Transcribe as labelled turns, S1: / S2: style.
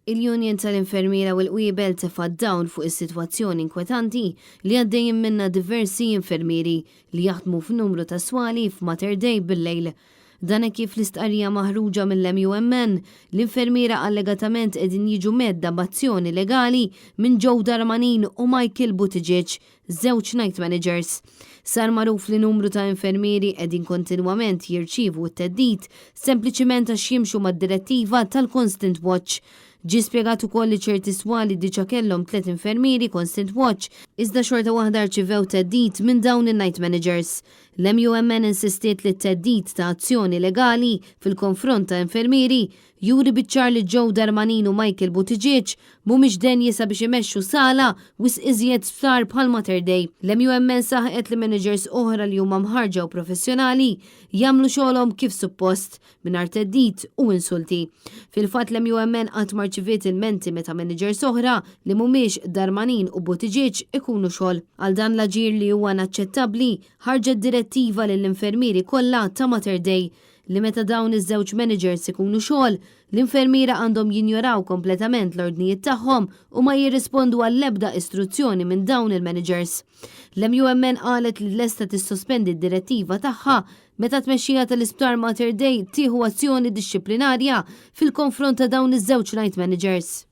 S1: Il-Union tal-Infermiera u l-Qwiebel tefgħet dawl fuq is-sitwazzjoni inkwetanti li għaddejjin minnha diversi infermieri li jaħdmu f'numru ta' swali f'Mater Dei bil-lejl. Dan hekk kif fl-istqarrija maħruġa mill-MUMN, l-infermiera allegatament qegħdin jiġu mhedda b'azzjoni legali minn Joe Darmanin u Michael Buttigieg, żewġ night managers. Sar magħruf li numru ta' infermieri qegħdin kontinwament jirċievu t-theddid sempliċiment għax jimxu mad-direttiva tal-Constant Watch. Ġie spjegat ukoll li ċerti swali diġà kellhom tliet infermieri Constant Watch iżda xorta waħda rċivew theddid minn dawn in-night managers. L-MUMN insistiet li t-theddid ta' azzjoni legali fil-konfront ta' infermieri Juri biċ-ċar li Joe Darmanin u Michael Buttigieg mhumiex denji sabiex imexxu sala wisq iżjed sptar bħal Mater Dei. L-MUMN saħqet li managers oħra li huma mħarrġa u professjonali jagħmlu xogħolhom kif suppost, mingħajr theddid u insulti. Fil-fatt l-MUMN qatt ma rċiviet ilmenti meta managers oħra li mhumiex Darmanin u Buttigieg ikunu xogħol. Għal dan l-aġir li huwa inaċċettabbli, ħarġet direttiva lill-infermieri kollha ta' Mater Dei li meta dawn iż-żewġ managers ikunu xogħol, l-infermiera għandhom jinjoraw kompletament l-ordnijiet tagħhom u ma jirrispondu għall-ebda istruzzjoni minn dawn il-managers. L-MUMN qalet li lesta tissospendi d-direttiva tagħha meta t-tmexxija tal-Isptar Mater Dei tieħu azzjoni dixxiplinarja fil-konfront ta' dawn iż-żewġ night managers.